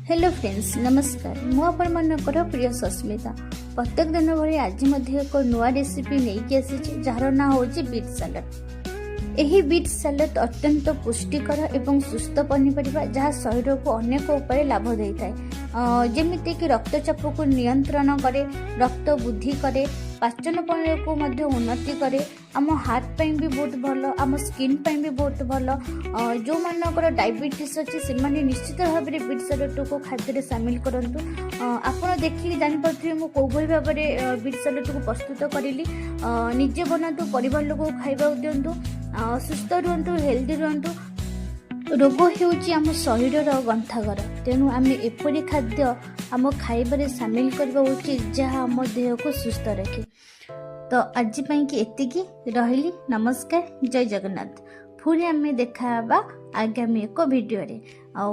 Hello friends, ନମସ୍କାର। ମୁଁ ଆପଣମାନଙ୍କର ପ୍ରିୟ ସସ୍ମିତା। ପ୍ରତ୍ୟେକ ଦିନ ଭଳି ଆଜି ମଧ୍ୟ ଏକ ନୂଆ ରେସିପି ନେଇକି ଆସିଛି, ଯାହାର ନାଁ ହେଉଛି ବିଟ୍ ସାଲାଡ଼। ଏହି ବିଟ୍ ସାଲାଡ଼ ଅତ୍ୟନ୍ତ ପୁଷ୍ଟିକର ଏବଂ ସୁସ୍ଥ ପନିପରିବା, ଯାହା ଶରୀରକୁ ଅନେକ ଉପାୟରେ ଲାଭ ଦେଇଥାଏ, ଯେମିତିକି ରକ୍ତଚାପକୁ ନିୟନ୍ତ୍ରଣ କରେ, ରକ୍ତ ବୃଦ୍ଧି କରେ, ପାଚନ ପ୍ରଣାଳୀକୁ ମଧ୍ୟ ଉନ୍ନତି କରେ। ଆମ ହାର୍ଟ ପାଇଁ ବି ବହୁତ ଭଲ, ଆମ ସ୍କିନ୍ ପାଇଁ ବି ବହୁତ ଭଲ। ଯେଉଁମାନଙ୍କର ଡାଇବେଟିସ୍ ଅଛି, ସେମାନେ ନିଶ୍ଚିତ ଭାବରେ ବିଟ୍ ସାଲାଡ଼କୁ ଖାଦ୍ୟରେ ସାମିଲ କରନ୍ତୁ। ଆପଣ ଦେଖିକି ଜାଣିପାରୁଥିବେ ମୁଁ କେଉଁଭଳି ଭାବରେ ବିଟ୍ ସାଲାଡ଼କୁ ପ୍ରସ୍ତୁତ କରିଲି। ନିଜେ ବନାନ୍ତୁ, ପରିବାର ଲୋକଙ୍କୁ ଖାଇବାକୁ ଦିଅନ୍ତୁ, ସୁସ୍ଥ ରୁହନ୍ତୁ, ହେଲ୍ଦି ରୁହନ୍ତୁ। ରୋଗ ହେଉଛି ଆମ ଶରୀରର ଗନ୍ତାଘର। ତେଣୁ ଆମେ ଏପରି ଖାଦ୍ୟ ଆମ ଖାଇବାରେ ସାମିଲ କରିବା ଉଚିତ, ଯାହା ଆମ ଦେହକୁ ସୁସ୍ଥ ରଖେ। ତ ଆଜି ପାଇଁକି ଏତିକି ରହିଲି। ନମସ୍କାର, ଜୟ ଜଗନ୍ନାଥ। ପୁଣି ଆମେ ଦେଖା ହେବା ଆଗାମୀ ଏକ ଭିଡ଼ିଓରେ ଆଉ